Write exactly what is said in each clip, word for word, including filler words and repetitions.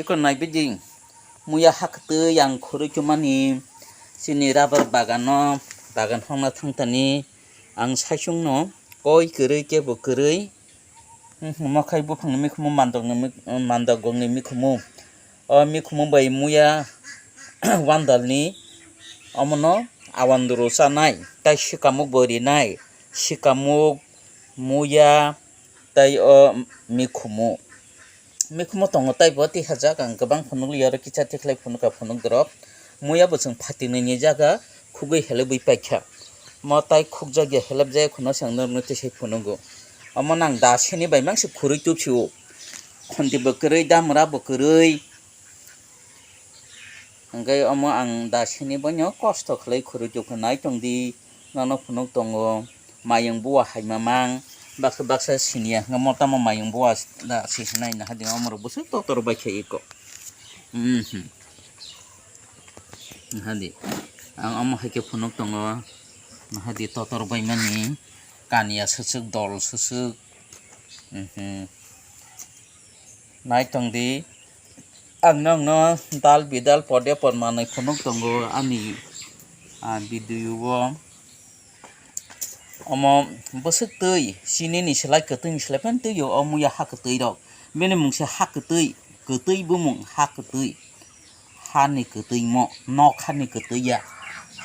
Eko naibe di, muya haktwi ang khurui chumani chini rubber bagano, bagan hongna thangtani ang saichungno koi kwrwi kebo kwrwi, hmm, mokhai buphangni mikhumu mandokni mik-, mandok gongni mikhumu. O mikhumu bai muya wandalni omono awandru chanai, tai sikamuk bo rinai, sikamuk, muya, tai o mikhumu. Mikhumu tongo taibo tihajak, ang kwbang phunukliya oro kisa tikhlai phunukha phunukdorok. Muya bo chwng phatinwi ni jaga khugwi helebwi paikha. Mo tai khukjakya helebjaya kheno chwng norokno tisai phunugo. Omo nang da sini bai mangsi khurui tubsio. Khonti bo kwrwi, damra bo kwrwi. Hwnkhe omo ang da sini boino kosto khlai khurui tubkha, nai tongdi, nono phunuk tongo, mayung bua hai mamang, baksa baksa siniya hwnkhe mo tamo mayung bua da sisi nai naha di, omorok bwswk totor bai khe iko. Mhm. Naha di, ang omo hai khe phunuk tongo, naha di totor bai mani, kaniya swswk, dol swswk. Mhm. Nai tongdi, ang nokno dal bidal pode por manwi phunuk tongo ani, ah, video o. Omo bwswk twi, sinini slai kwtwini slai phano twi o, o muya ha kwtwi rok. Bini mung se ha kwtwi, kwtwi bumung ha kwtwi. Hani kwtwimo, nok hani kwtwi ya,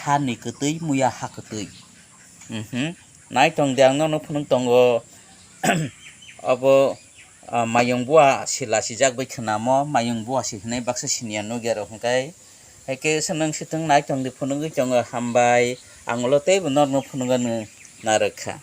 hani kwtwi muya ha kwtwi. Mhm. Nai tongdi, ang nono phunuk tongo. Obo, ah, mayung bua si lasijak bai khwnamo, mayung bua si hwnwi baksa siniya nukya rok hwnkhe. Haikhe se nwng sitwng nai tongdi, phunugwi tongo, hambai. Ang ulo teibo norokno phunugano narwkha.